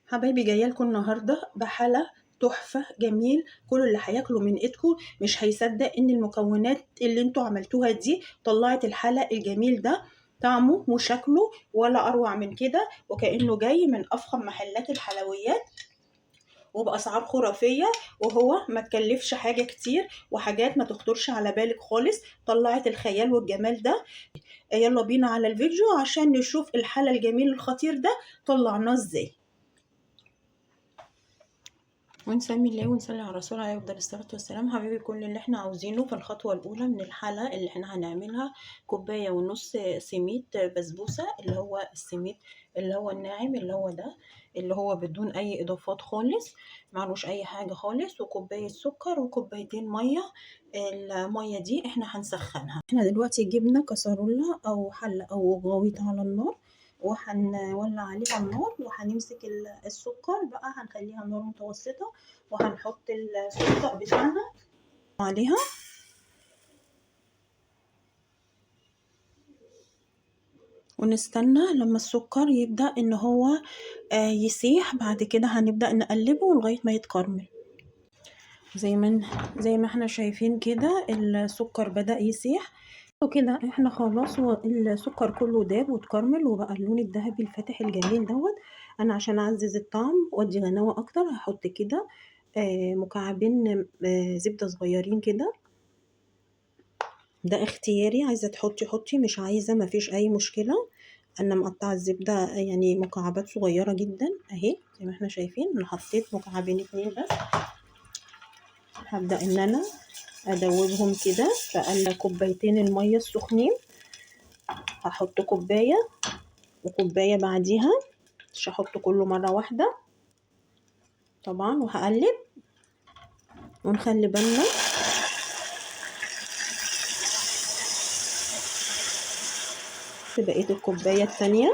حبايبي جاية لكم النهارده بحلة تحفة جميل. كل اللي هياكله من ايدكم مش هيصدق ان المكونات اللي انتوا عملتوها دي طلعت الحلى الجميل ده، طعمه وشكله ولا اروع من كده، وكأنه جاي من افخم محلات الحلويات وبأسعار خرافية، وهو ما تكلفش حاجة كتير وحاجات ما تخطرش على بالك خالص، طلعت الخيال والجمال ده. يلا بينا على الفيديو عشان نشوف الحلى الجميل الخطير ده طلعناه ازاي. ونسمي الله ونصلي على الرسول عليه افضل الصلاة والسلام. حبايبي كل اللي احنا عاوزينه في الخطوة الاولى من الحلى اللي احنا هنعملها 1.5 كوباية سميد بسبوسه، اللي هو السميد اللي هو الناعم، اللي هو ده اللي هو بدون اي اضافات خالص، معلوش اي حاجة خالص، وكوبايه سكر وكوبايتين مية. المية دي احنا هنسخنها. احنا دلوقتي جبنا كسرولة او حله او غويط على النار، وهنولع عليها النار، وهنمسك السكر بقى هنخليها نار متوسطة، وهنحط السكر بتاعنا عليها. ونستنى لما السكر يبدأ ان هو يسيح. بعد كده هنبدأ نقلبه لغاية ما يتكرمل. زي ما احنا شايفين كده السكر بدأ يسيح وكده. احنا خلاص السكر كله داب واتكرمل وبقى اللون الذهبي الفاتح الجميل دوت. انا عشان اعزز الطعم وادي غناوه اكتر هحط كده مكعبين زبدة صغيرين كده، ده اختياري، عايزه تحطي حطي، مش عايزه مفيش اي مشكلة. انا مقطعه الزبدة يعني مكعبات صغيرة جدا اهي زي ما احنا شايفين. انا حطيت مكعبين 2 بس. هبدا ان انا ادوبهم كده في قلب كوبايتين المية السخنين. هحط كوباية وكوبايه بعديها، مش هحط كله مرة واحدة طبعا، وهقلب. ونخلي بالنا في بقية الكوباية الثانية.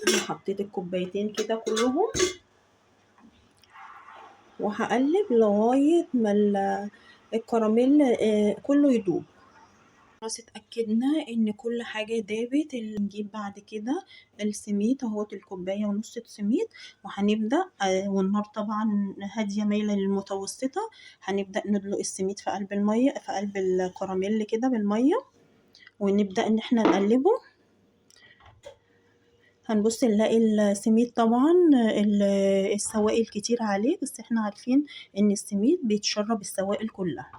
انا حطيت الكوبايتين كده كلهم، وهقلب لغاية ما الكراميل كله يدوب. خلاص اتأكدنا ان كل حاجة دابت. نجيب بعد كده السميد اهوت، 1.5 كوباية سميد، وهنبدأ والنار طبعا هادية مايلة للمتوسطة. هنبدأ ندلق السميد في قلب المية، في قلب الكراميل كده بالمية، ونبدأ ان احنا نقلبه. هنبص نلاقي السميد طبعا السوائل كتير عليه، بس احنا عارفين ان السميد بيتشرب السوائل كلها.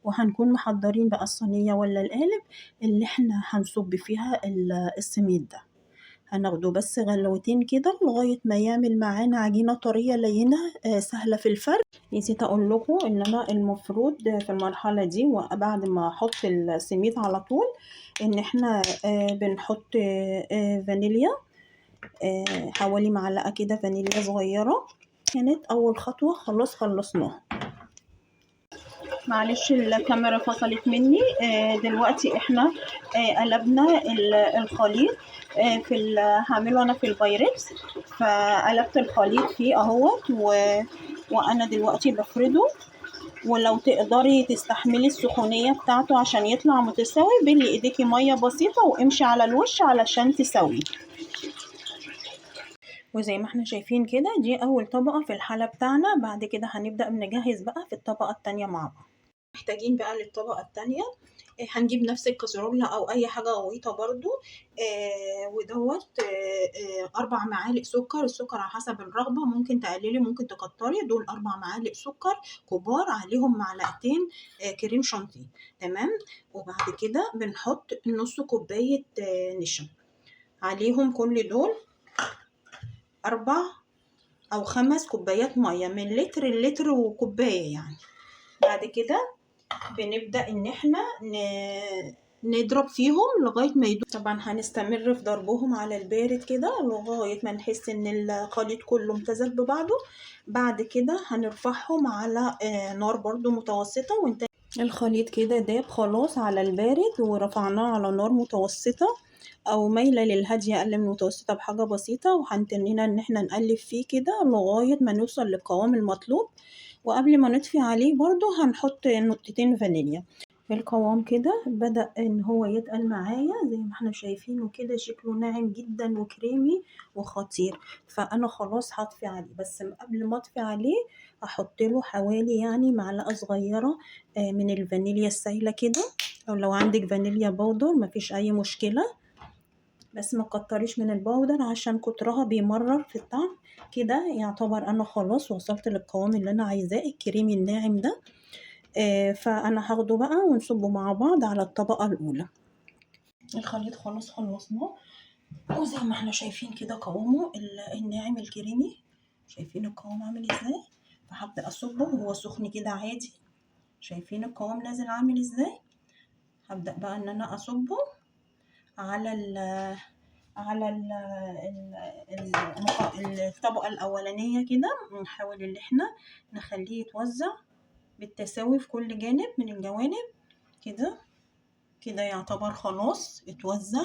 وهنكون محضرين بقى الصينية ولا القالب اللي احنا هنصب فيها السميد ده. هناخده بس غلوتين كده لغاية ما يعمل معانا عجينة طرية لينة سهلة في الفرد. نسيت اقول لكم ان انا المفروض في المرحلة دي وبعد ما احط السميد على طول ان احنا بنحط فانيليا، حوالي معلقة كده فانيليا صغيرة. كانت اول خطوة خلاص خلصناها. معلش الكاميرا فصلت مني. دلوقتي احنا قلبنا الخليط في هعمله انا في البايركس، فقلبت الخليط فيه اهوت، وانا دلوقتي بفرده. ولو تقدري تستحملي السخونية بتاعته عشان يطلع متساوي، بلي ايديكي مية بسيطة وامشي على الوش علشان تساويه. وزي ما احنا شايفين كده دي اول طبقة في الحلة بتاعنا. بعد كده هنبدأ نجهز بقى في الطبقة التانية مع بعض. محتاجين بقى للطبقة التانية هنجيب نفس الكسرولة او اي حاجة غويطة برضو، ودوت 4 معالق سكر. السكر على حسب الرغبة، ممكن تقللي ممكن تكتري. دول 4 معالق سكر كبار عليهم معلقتين كريم شانتيه، تمام. وبعد كده بنحط نص كوباية نشا عليهم. كل دول 4 أو 5 كوبايات مية، من لتر لتر وكوباية يعني. بعد كده بنبدأ إن احنا نضرب فيهم لغاية ما يدوب. طبعا هنستمر في ضربهم على البارد كده لغاية ما نحس إن الخليط كله امتزج ببعضه. بعد كده هنرفعهم على نار برضو متوسطة. وانت الخليط كده داب خلاص على البارد، ورفعناه على نار متوسطة او مايلة للهاديه، اقل من المتوسطة بحاجة بسيطة. وهنتنينا ان احنا نقلب فيه كده لغاية ما نوصل للقوام المطلوب. وقبل ما نطفي عليه برضو هنحط نقطتين فانيليا. القوام كده بدأ ان هو يتقل معايا زي ما احنا شايفينه كده، شكله ناعم جدا وكريمي وخطير. فانا خلاص هطفي عليه، بس قبل ما اطفي عليه هحط له حوالي يعني معلقه صغيرة من الفانيليا السايله كده، او لو عندك فانيليا powder مفيش اي مشكلة، بس ما تكتريش من ال powder عشان كترها بيمرر في الطعم. كده يعتبر انا خلاص وصلت للقوام اللي انا عايزاه، الكريمي الناعم ده. فانا هاخده بقى ونصبه مع بعض على الطبقة الاولى. الخليط خلاص خلصناه، وزي ما احنا شايفين كده قوامه الناعم الكريمي، شايفين القوام عامل ازاي. فهبدا اصبه وهو سخن كده عادي، شايفين القوام نازل عامل ازاي. هبدا بقى ان انا اصبه على ال على ال الطبقة الاولانية كده، ونحاول ان احنا نخليه يتوزع بالتساوي في كل جانب من الجوانب كده. كده يعتبر خلاص اتوزع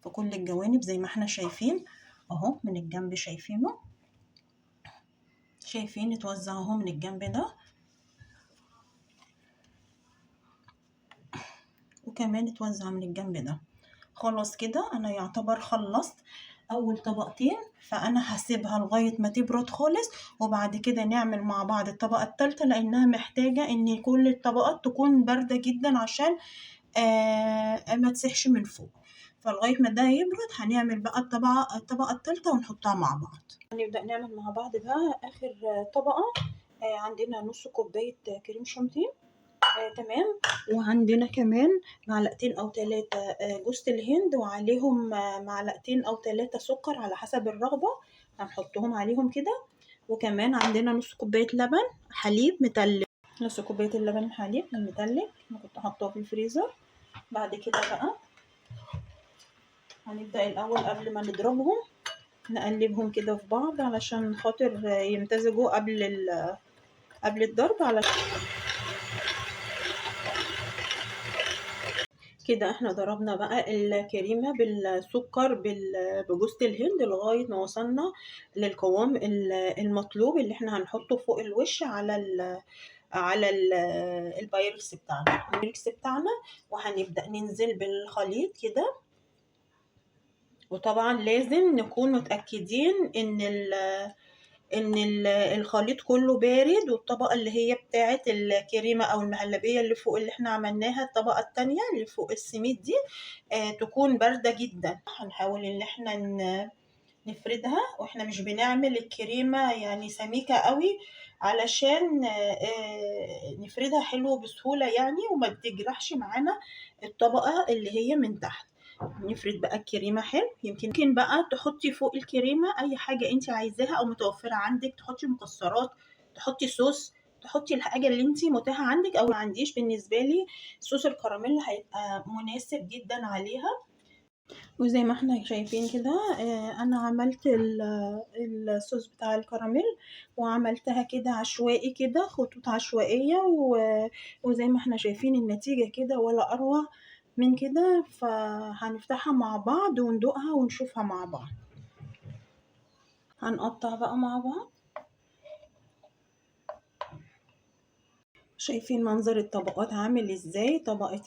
في كل الجوانب زي ما احنا شايفين اهو، من الجنب شايفينه، شايفين اتوزع اهو من الجنب ده، وكمان اتوزع من الجنب ده. خلاص كده انا يعتبر خلصت اول طبقتين، فانا هسيبها لغاية ما تبرد خالص، وبعد كده نعمل مع بعض الطبقة الثالثة، لانها محتاجه ان كل الطبقات تكون باردة جدا عشان ما تسيحش من فوق. فلغايه ما ده يبرد هنعمل بقى الطبقة الثالثة ونحطها مع بعض. هنبدا نعمل مع بعض بقى اخر طبقه. عندنا نص كوباية كريم شانتيه، تمام، وعندنا كمان معلقتين او 3 جوز الهند، وعليهم معلقتين او 3 سكر على حسب الرغبة، هنحطهم عليهم كده. وكمان عندنا نص كوباية لبن حليب متلج، نص كوباية اللبن الحليب المتلج انا كنت حاطاه في الفريزر. بعد كده بقى هنبدا الاول قبل ما نضربهم نقلبهم كده في بعض علشان خاطر يمتزجوا قبل الضرب. على كده احنا ضربنا بقى الكريمة بالسكر بجوز الهند لغاية ما وصلنا للقوام المطلوب اللي احنا هنحطه فوق الوش على البايركس بتاعنا، البايركس بتاعنا. وهنبدأ ننزل بالخليط كده، وطبعا لازم نكون متأكدين ان الخليط كله بارد، والطبقة اللي هي بتاعه الكريمة او المهلبيه اللي فوق اللي احنا عملناها الطبقة الثانية اللي فوق السميد دي تكون باردة جدا. هنحاول ان احنا نفردها، واحنا مش بنعمل الكريمة يعني سميكة قوي علشان نفردها حلو بسهولة يعني، وما تجرحش معانا الطبقة اللي هي من تحت. نفرد بقى الكريمة حلو. يمكن بقى تحطي فوق الكريمة اي حاجة انت عايزاها او متوفرة عندك، تحطي مكسرات، تحطي صوص، تحطي الحاجة اللي انت متاحة عندك او ما عنديش. بالنسبة لي صوص الكراميل هيبقى مناسب جدا عليها. وزي ما احنا شايفين كده انا عملت الصوص بتاع الكراميل، وعملتها كده عشوائي كده، خطوط عشوائية، وزي ما احنا شايفين النتيجة كده ولا اروع من كده. فهنفتحها مع بعض وندوقها ونشوفها مع بعض. هنقطع بقى مع بعض. شايفين منظر الطبقات عامل ازاي؟ طبقة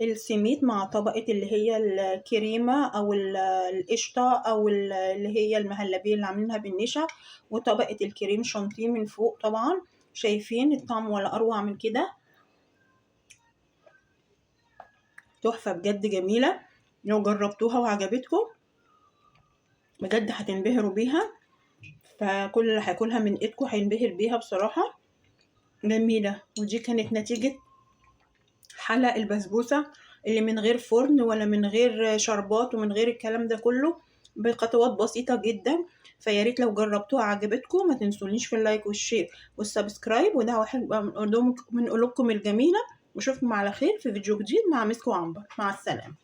السميد مع طبقة اللي هي الكريمة او القشطة او اللي هي المهلبية اللي عاملينها بالنشا، وطبقة الكريم شانتيه من فوق. طبعا شايفين الطعم ولا اروع من كده، تحفة بجد جميلة. لو جربتوها وعجبتكم بجد هتنبهروا بيها، فكل اللي هياكلها من ايدكم هينبهر بيها بصراحة، جميلة. ودي كانت نتيجة حلق البسبوسة اللي من غير فرن ولا من غير شربات ومن غير الكلام ده كله، بخطوات بسيطة جدا. فياريت لو جربتوها عجبتكم ما تنسونيش في ال like وال share وال subscribe، ودعوة حلوة من قلوبكم الجميلة. واشوفكم على خير في فيديو جديد مع مسك وعنبر. مع السلامة.